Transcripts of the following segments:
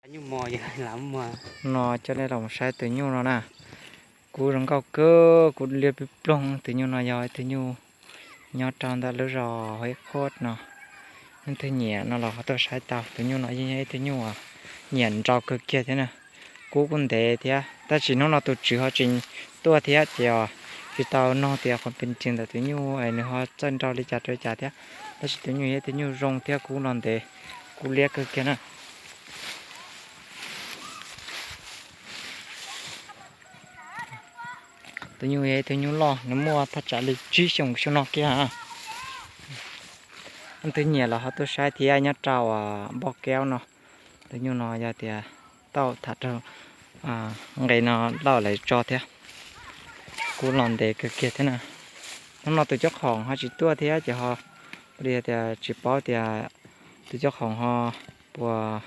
Nyuj mos, no coj nej los saib tus nyuj no na. Kub zoo nkauj kawg, kub liab ploog ploog. Tus nyuj no yog ib tug nyuj nyob rau ntawm lub zos Huab Qhuab no. Leej twg nyiam no los ho tuaj saib tau. Tus nyuj no yeej yog ib tug nyuj uas nyiam nrau kawg kiag thiab na. Kub kuj ntev thiab, tab sis hnub no tus tswv ho tsis tuaj thiab ces tsis tau nug tias qhov pes tsawg ntawm tus nyuj es nws ho txawj nrau li cas rau li cas thiab. Tab sis tus nyuj yog ib tug nyuj zoo thiab kub los ntev, kub liab kawg kiag na. Tus nyuj yog ib tug nyuj loj, nws muaj thaj tsam li tsib xyoos xyoo no kiag. Leej twg nyiam los ho tuaj saib thiab, nyob rau Npoj Kaub no. Tus nyuj no yog tias tau tham rau nqe no lawm lawv tso thiab. Kub los ntev kawg kiag thiab na. Hnub no tus cob qhoom ho tsis tuaj thiab ces ho li tias tsis paub tias tus cob qhoom ho puas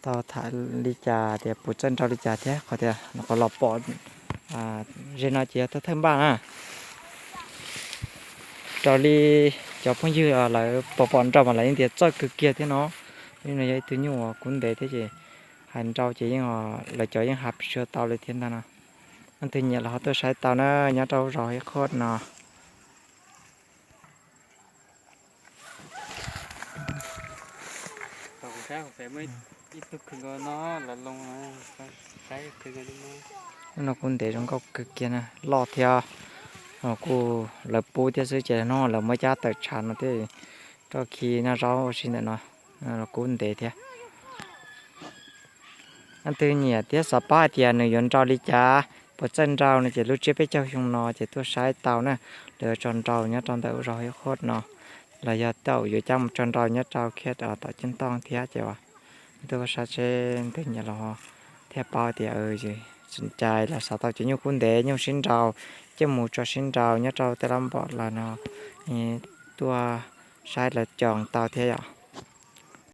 tau tham li cas tias puas txawj nrau li cas thiab, qhov tias qhov los pom ze no ces yog thawj thawj npaj na. Raws li cov phooj ywg lawv pom pom nrau mas lawv yeej tias txawj kawg kiag thiab no. Tus nyuj no yog ib tug nyuj uas kub ntev thiab ces hais nrau ces yeej, lawv cov yeej hais pes tsawg tau li thiab ntag no. Leej twg nyiam los ho tuaj saib tau na, nyob rau zos Huab Qhuab no. Hnub no kub ntev zoo nkauj kawg kiag na, loj thiab. Kuj lawv pub thiab xwb ces hnub no lawv muab cab tawm tshav no thiab, rau khi noj zaub ua si ntawm no, kub ntev thiab. Leej twg nyiam thiab xav paub hais tias nws yuav nrau li cas, puas txawj nrau no ces lub tsiab peb caug xyoo no ces tuaj saib tau na. Lawv tso nrau nyob rau ntawm zos Huab Qhuab no, los yog tau yuav cab mus tso nrau nyob rau kiag tom Ceeb Tooj thiab ces tuaj saib seb leej twg nyiam los thiaj paub tias tsis cai los xav tau cov nyuj kub ntev nyuj sib nrau, coj mus tso sib nrau nyob rau tej lab npom los no tuaj saib lawv cog tau thiab yom.